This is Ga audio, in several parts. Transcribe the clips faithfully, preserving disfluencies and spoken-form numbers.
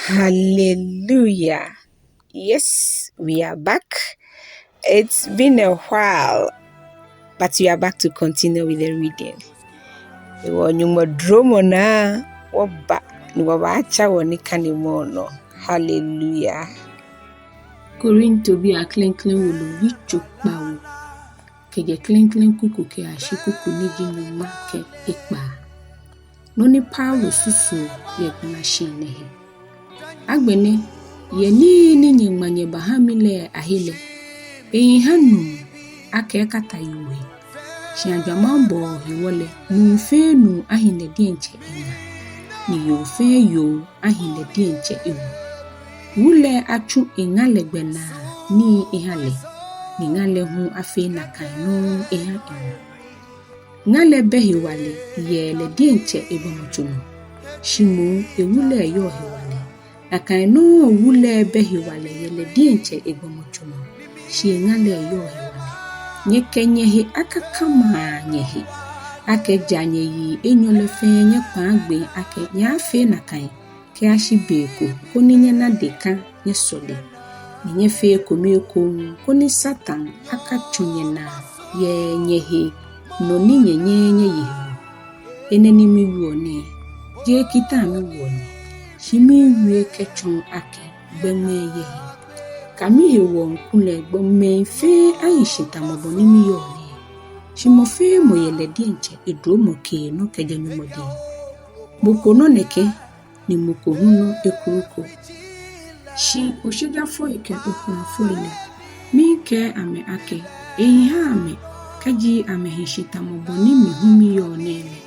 Hallelujah. Yes, we are back. It's been a while, but we are back to continue with the reading. Wɔ Nyɔŋmɔ duromɔ naa wɔba ni wɔbaatsa wɔnikanemɔ nɔ. Hallelujah. Korintobii aklɛŋklɛŋ wolo, yitso kpawo, kɛjɛ klɛŋklɛŋ kuku kɛyashi kuku ni ji nyɔŋma kɛ ekpaa. Nɔ ni Paulo susuɔ yɛ gbalashihilɛ he. Agbɛnɛ, yɛ nii ni nyɛŋma nyɛbaha mi lɛ ahe lɛ, ehi ha nuu akɛ ekata yoo he. Shi ajwamaŋbɔɔ hewɔ lɛ, nuu fɛɛ nuu ahi lɛ diɛŋtsɛ eŋa, ni yoo fɛɛ yoo ahi lɛ diɛŋtsɛ ewu. Wu lɛ atsu eŋa lɛ gbɛnaa nii eha lɛ, ni ŋa lɛ hu afee nakai nɔŋŋ eha ewu. Ŋa lɛ bɛ hewalɛ yɛ lɛ diɛŋtsɛ egbɔmɔtso nɔ, shi moŋ ewu lɛ yɔɔ hewalɛ. Nakai nɔŋŋ wu lɛ bɛ hewalɛ yɛ lɛ diɛŋtsɛ egbɔmɔtso nɔ, shi eŋa lɛ yɔɔ hewalɛ. Nyɛkɛ nyɛhe akakama nyɛhe, akɛ ja nyɛyi enyɔ lɛ fɛɛ nyɛkpaa gbee akɛ nyɛaafee nakai kɛyashi be ko, koni nyɛna dekã nyɛsɔle, ni nyɛfee ekome ekoŋŋ, koni Satan akatsɔ nyɛnaa yɛ nyɛhe nɔ ni nyɛnyɛɛɛ nyɛye hewɔ. Enɛ ni miwieɔ nɛɛ, jeee kita miwieɔ nɛ, shi miwie kɛtsɔɔ akɛ gbɛŋmɛɛ yɛ he. Kɛ mihewɔ kulɛ gbɔmɛi fɛɛ ahi shi tamɔ bɔ ni miyɔɔ nɛɛ, shi mɔ fɛɛ mɔ yɛ lɛ diɛŋtsɛ eduromɔ keenɔ kɛjɛ Nyɔŋmɔ dɛŋ. Mɔ ko nɔ nɛkɛ, ni mɔ ko hu nɔ ekroko. Shi oshijafoi kɛ okulafoi lɛ, miikɛɛ amɛ akɛ, ehi ha amɛ, kɛji amɛhi shi tamɔ bɔ ni mi hu miyɔɔ nɛɛ lɛ.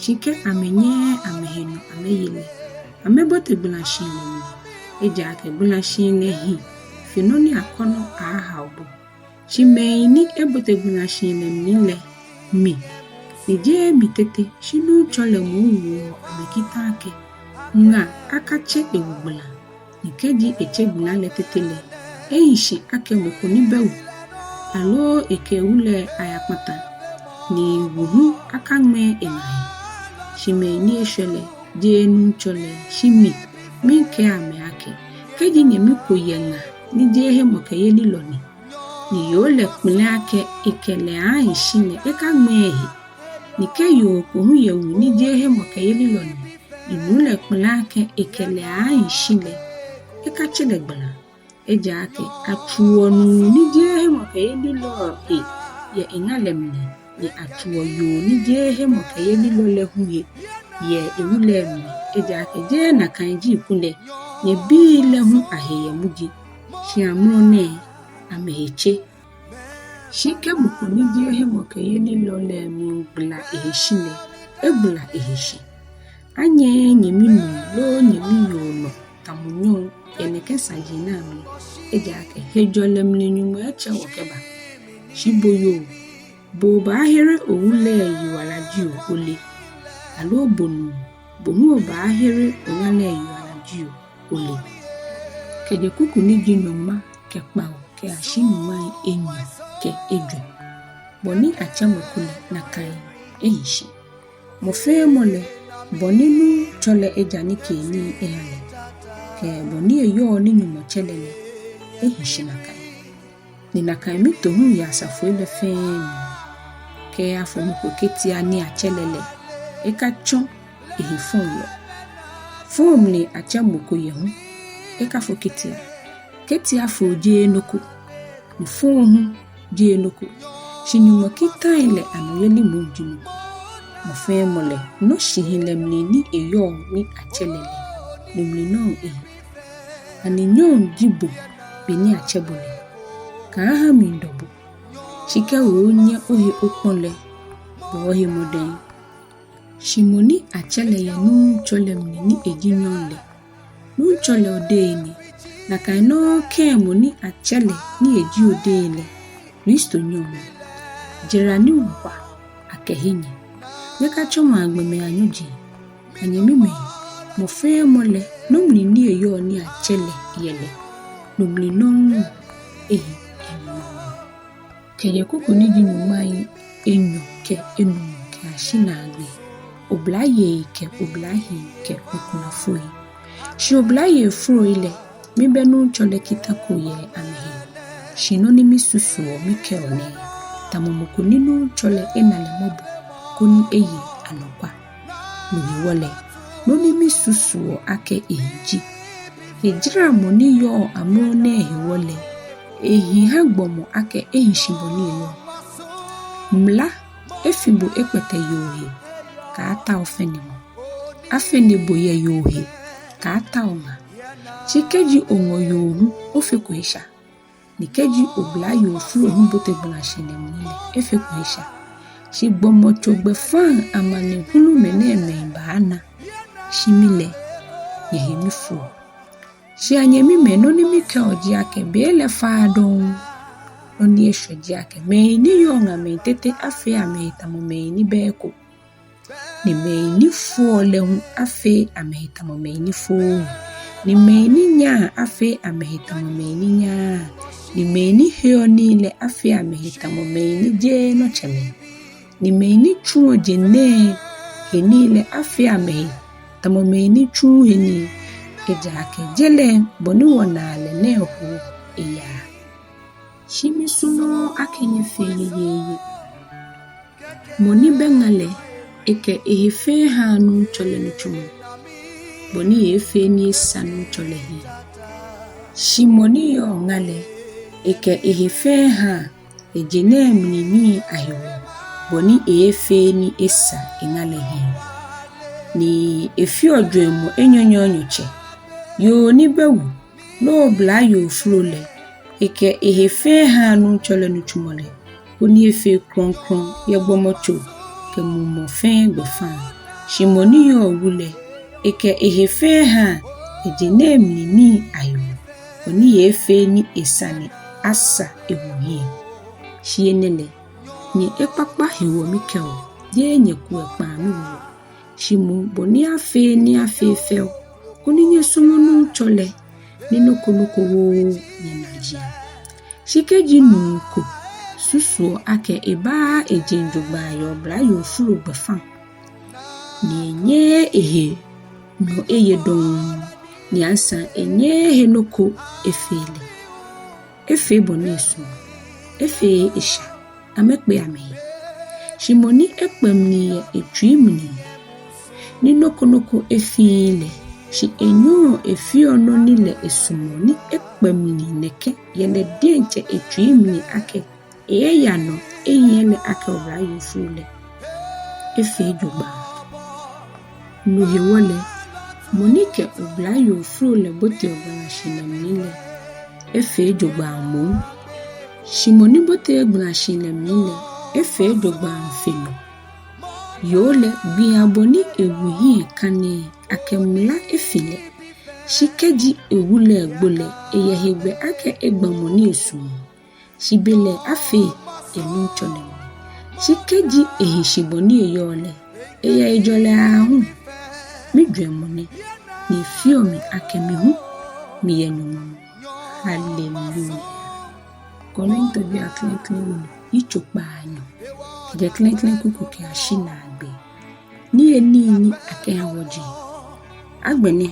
Shi kɛ amɛnyɛɛɛ amɛhe nɔ amɛye lɛ, amɛbote gbalashihilɛ mli, ejaakɛ gbalashihilɛ hi fe nɔ ni akɔnɔ aaahao bo. Shi mɛi ni ebote gbalashihilɛ mli lɛ, mi, ni jeee mi tete, shi Nuŋtsɔ lɛ moŋ woɔ amɛ kita akɛ, ŋa akatsɛ ewu gbala, ni kɛji etsɛ gbala lɛ tete lɛ, ehi shi akɛ mɔ ko ni bɛ wu, aloo ekɛ wu lɛ ayakpata, ni wu hu akaŋmɛɛ eŋa he. Shi mɛi ni eshwɛ lɛ, jeee Nuŋtsɔ lɛ, shi mi, miikɛɛ amɛ akɛ, kɛji nyɛmi ko yɛ ŋa ni jeee hemɔkɛyelilɔ ni, ni yoo lɛ kpɛlɛ akɛ ekɛ lɛ aaahi shi lɛ, ekaŋmɛɛ ehe. Ni kɛ yoo ko hu yɛ wu ni jeee hemɔkɛyelilɔ ni, ni nuu lɛ kpɛlɛ akɛ ekɛ lɛ aaahi shi lɛ, ekatsɛ lɛ gbala. Ejaakɛ atsuuɔ nuu ni jeee hemɔkɛyelilɔ he yɛ eŋa lɛ mli, ni atsuuɔ yoo ni jeee hemɔkɛyelilɔ lɛ hu he yɛ ewu lɛ mli. Ejaakɛ jeee nakai ji kulɛ nyɛbii lɛ hu ahe yɛ muji, shi amrɔ nɛɛ amɛhe tse. Shi kɛ mɔ ko ni jeee hemɔkɛyelilɔ lɛ miigbala ehe shi lɛ, egbala ehe shi. Anyɛɛɛ nyɛmi nuu loo nyɛmi yoo nɔ tamɔ nyɔŋ yɛ nɛkɛ saji nɛɛ amli, ejaakɛ hejɔlɛ mli Nyɔŋmɔ etsɛ wɔ kɛba. Shi bo yoo, bo obaahere owu lɛ yiwala jio, ole? Aloo bo nuu, bo hu obaahere oŋa lɛ yiwala jio, ole? Kɛjɛ kuku ni ji nyɔŋma kɛ kpawo kɛyashi nyɔŋmai enyɔ kɛ ejwɛ. Bɔ ni atsɛ mɔ ko lɛ, nakai ehi shi. Mɔ fɛɛ mɔ lɛ, bɔ ni Nuŋtsɔ lɛ eja nikeenii eha lɛ, kɛ bɔ ni eyɔɔ ni Nyɔŋmɔ tsɛ lɛ lɛ, ehi shi nakai. Ni nakai mito hu yɛ asafoi lɛ fɛɛ mli. Kɛ afo mɔ ko ketia ni atsɛ lɛ lɛ, ekatsɔ ehe fɔŋ lɔ. Fɔŋ mli atsɛ mɔ ko yɛ hu, ekafo ketia. Ketiafoo jeee nɔ ko, ni fɔŋ hu jeee nɔ ko, shi Nyɔŋmɔ kitai lɛ anɔyeli moŋ ji nɔ ko. Mɔ fɛɛ mɔ lɛ, nɔ shihilɛ mli ni eyɔɔ ni atsɛ lɛ lɛ, no mli nɔŋŋ ehi. Ani nyɔŋ ji bo be ni atsɛ bo lɛ? Kaaha miidɔ bo. Shi kɛ oonyɛ ohe okpɔ lɛ, bɔɔ he mɔdɛŋ. Shi mɔ ni atsɛ lɛ yɛ Nuŋtsɔ lɛ mli ni eji nyɔŋ lɛ, Nuŋtsɔ lɛ odehe ni. Nakai nɔŋŋ kɛ mɔ ni atsɛ lɛ ni eji odehe lɛ, Kristo nyɔŋ ni. Jara ni wa akɛhe nyɛ. Nyɛkatsɔmɔa gbɔmɛi anyɔji. Anyɛmimɛi, mɔ fɛɛ mɔ lɛ, nɔ mli ni eyɔɔ ni atsɛ lɛ yɛ lɛ, no mli nɔŋŋ ehi enuɔ. Kɛjɛ kuku ni ji nyɔŋmai enyɔ kɛ enumɔ kɛyashi naagbee. Oblayei kɛ oblahii kɛ okulafoi. Shi oblayei floi lɛ, mibɛ Nuŋtsɔ lɛ kitã ko yɛ amɛhe. Shi nɔ ni misusuɔ mikɛɔ nɛ, tamɔ mɔ ko ni Nuŋtsɔ lɛ ena lɛ mɔbɔ, koni eye anɔkwa. No hewɔ lɛ, nɔ ni misusuɔ akɛ ehi ji, ejaramɔ ni yɔɔ amrɔ nɛɛ hewɔ lɛ, ehi hã gbɔmɔ akɛ ehi shi bɔ ni eyɔɔ. Mla efi bo ekpɛtɛ yoo he, kaatao fɛnemɔ. Afɛne bo yɛ yoo he, kaatao ŋa. Shi kɛji oŋɔ yoo hu, ofeko esha. Ni kɛji oblayoo flo hu bote gbalashihilɛ mli lɛ, efeko esha. Shi gbɔmɔtso gbɛfaŋ amanehulu mɛnɛɛmɛi baana, shi mi lɛ, nyɛhe mifoɔ. Shi anyɛmimɛi, nɔ ni mikɛɔ ji akɛ be lɛ faaa dɔŋŋ. Nɔ ni eshwɛ ji akɛ mɛi ni yɔɔ ŋamɛi tete afee amɛhe tamɔ mɛi ni bɛ eko. Ni mɛi ni foɔ lɛ hu afee amɛhe tamɔ mɛi ni fooo. Ni mɛi ni nyaa afee amɛhe tamɔ mɛi ni nyaaa. Ni mɛi ni heɔ nii lɛ afee amɛhe tamɔ mɛi ni jeee nɔtsɛmɛi. Ni mɛi ni tsuɔ je nɛɛ he nii lɛ afee amɛhe tamɔ mɛi ni tsuuu he nii. Ejaakɛ je lɛ bɔ ni wɔnaa lɛ nɛɛ hoɔ eyaa. Shi misumɔɔɔ akɛ nyɛfee yeyeeye. Mɔ ni bɛ ŋa lɛ, ekɛ ehe fɛɛ haa Nuŋtsɔ lɛ nitsumɔ, bɔ ni eeefee ni esa Nuŋtsɔ lɛ hiɛ. Shi mɔ ni yɔɔ ŋa lɛ, ekɛ ehe fɛɛ haa yɛ je nɛɛ mli nii ahewɔ, bɔ ni eeefee ni esa eŋa lɛ hiɛ. Ni efeɔ jwɛŋmɔ enyɔnyɔɔnyɔtsɛ, yoo ni bɛ wu, loo oblayoo flo lɛ, ekɛ ehe fɛɛ haa Nuŋtsɔ lɛ nitsumɔ lɛ, koni efee krɔŋkrɔŋ yɛ gbɔmɔtso kɛ mumɔ fɛɛ gbɛfaŋ. Shi mɔ ni yɔɔ wu lɛ, ekɛ ehe fɛɛ haa yɛ je nɛɛ mli nii ahewɔ, bɔ ni eeefee ni esa ni esa ewu hiɛ. Shi enɛ lɛ, nyɛ ekpakpa hewɔ mikɛɔ, jeee nyɛkuɛ kpaa miwoɔ. Shi moŋ bɔ ni afee ni afee fɛo, koni nyɛsɔmɔ Nuŋtsɔ lɛ, ni nɔ ko nɔ ko wooo nyɛnajiaŋ. Shi kɛji nuu ko susuɔ akɛ ebaaa ejeŋ jogbaŋŋ yɛ oblayoo flo gbɛfaŋ, ni enyɛɛɛ ehe nɔ eye dɔŋŋ, ni asaŋ enyɛɛɛ ehe nɔ ko efee lɛ, efee bɔ ni esumɔɔ, efeee esha, amɛkpee amɛhe. Shi mɔ ni ekpɛ mli yɛ etsui mli, ni nɔ ko nɔ ko efiii lɛ, shi enyɛɔ efeɔ nɔ ni lɛ esumɔɔ, ni ekpɛ mli nɛkɛ yɛ lɛ diɛŋtsɛ etsui mli akɛ eeeya nɔ ehiɛ lɛ akɛ oblayoo flo lɛ, efee jogbaŋŋ. No hewɔ lɛ, mɔ ni kɛ oblayoo flo lɛ boteɔ gbalashihilɛ mli lɛ, efee jogbaŋŋ moŋ. Shi mɔ ni boteee gbalashihilɛ mli lɛ, efee jogbaŋŋ fe no. Yoo lɛ, gbii abɔ ni ewu hiɛ kã nɛɛ, akɛ mla efi lɛ. Shi kɛji ewu lɛ gbo lɛ, eyɛ hegbɛ akɛ egba mɔ ni esumɔɔ. Shi belɛ afee yɛ Nuŋtsɔ lɛ mli. Shi kɛji ehi shi bɔ ni eyɔɔ lɛ, eyɛ ejɔlɛ aahu. Mijwɛŋmɔ nɛ, ni efeɔ mi akɛ mi hu miyɛ Nyɔŋmɔ mli. Haleluya. Korintobii aklɛŋklɛŋ wolo, yitso kpaanyɔ, kɛjɛ klɛŋklɛŋ kuku kɛyashi naagbee. Niyenii ni akɛha wɔji. Agbɛnɛ,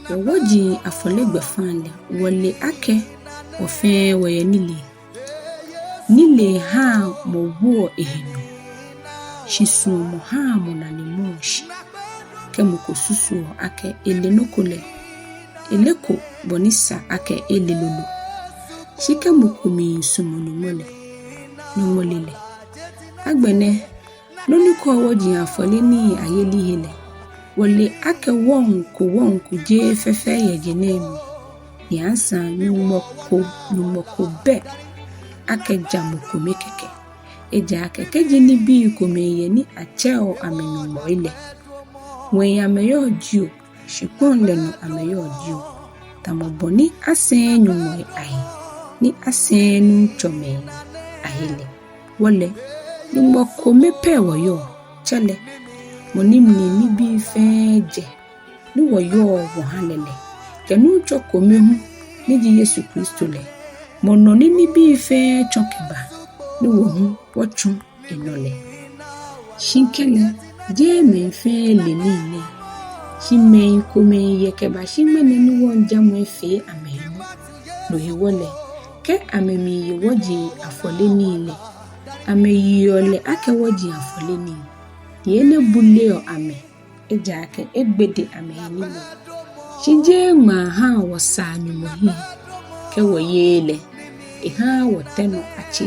yɛ wɔji afɔle gbɛfaŋ lɛ, wɔle akɛ wɔ fɛɛ wɔyɛ nilee. Nilee haa mɔ woɔ ehe nɔ, shi suɔmɔ haa mɔ nane mɔɔ shi. Kɛ mɔ ko susuɔ akɛ ele nɔ ko lɛ, eleko bɔ ni sa akɛ ele lolo. Shi kɛ mɔ ko miisumɔ Nyɔŋmɔ lɛ, Nyɔŋmɔ le lɛ. Agbɛnɛ, nɔ ni kɔɔ wɔji afɔle nii ayeli he lɛ, wɔle akɛ wɔŋ ko wɔŋ ko jeee fɛfɛɛ yɛ je nɛɛ mli. Ni asaŋ Nyɔŋmɔ ko, Nyɔŋmɔ ko bɛ akɛ ja mɔ kome kɛkɛ. Ejaakɛ kɛji nibii komɛi yɛ ni atsɛɔ amɛ nyɔŋmɔi lɛ, ŋwɛi amɛyɔɔ jio, shikpɔŋ lɛ nɔ amɛyɔɔ jio, tamɔ bɔ ni asɛŋ nyɔŋmɔi ahe, ni asɛŋ nuŋtsɔmɛi ahe lɛ, wɔ lɛ, Nyɔŋmɔ kome pɛ wɔyɔɔ, Tsɛ lɛ, mɔ ni mli nibii fɛɛ jɛ, ni wɔyɔɔ wɔha lɛ lɛ, kɛ Nuŋtsɔ kome hu, ni ji Yesu Kristo lɛ, mɔ nɔ ni nibii fɛɛ tsɔ kɛba, ni wɔ hu wɔtsɔ enɔ lɛ. Shi kɛlɛ, jeee mɛi fɛɛ le nii nɛɛ, Shi mɛi komɛi yɛ kɛbashi ŋmɛnɛ ni wɔŋjamɔ efee amɛhe nɔ. No hewɔ lɛ, kɛ amɛmiiye wɔji afɔle nii lɛ, amɛyeɔ lɛ akɛ wɔji afɔle nii. Ni enɛ buleɔ amɛ, ejaakɛ egbede amɛhe nilee. Shi jeee ŋmaa haa wɔsaa Nyɔŋmɔ hiɛ. Kɛ wɔyeee lɛ, ehaaa wɔteŋ nɔ atse.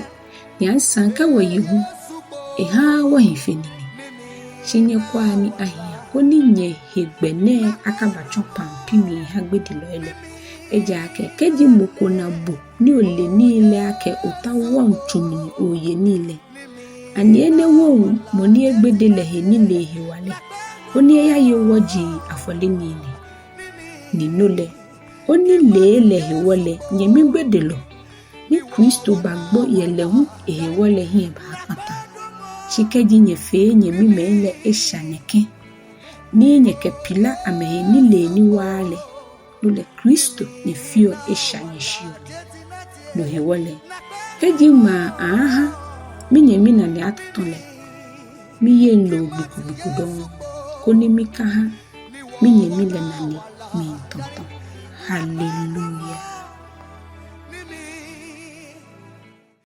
Ni asaŋ kɛ wɔye hu, ehaaa wɔhi fe nine. Shi nyɛkwɛa ni ahia, koni nyɛhegbɛ nɛɛ akabatsɔ pampi miiha gbedelɔi lɛ. Ejaakɛ kɛji mɔ ko na bo ni ole nii lɛ akɛ ota wɔŋtsu mli oye nii lɛ, ani enɛ woŋ mɔ ni egbede lɛ he nilee hewalɛ, koni eyaye wɔji afɔle nii lɛ? Ni no lɛ, onilee lɛ hewɔ lɛ nyɛmi gbedelɔ ni Kristo bagbo yɛ lɛ hu ehewɔ lɛ hiɛ baakpata. Shi kɛji nyɛfee nyɛmimɛi lɛ esha nɛkɛ, ni nyɛkɛpila amɛhe nilee ni waaa lɛ, no lɛ Kristo nyɛfeɔ esha nyɛshiɔ lɛ. No hewɔ lɛ, kɛji ŋmaa aaha minyɛmi nane atɔtɔ lɛ, miyeŋ loo gbi ko gbi ko dɔŋŋ, koni mikaha minyɛmi lɛ nane miitɔtɔ. Hallelujah.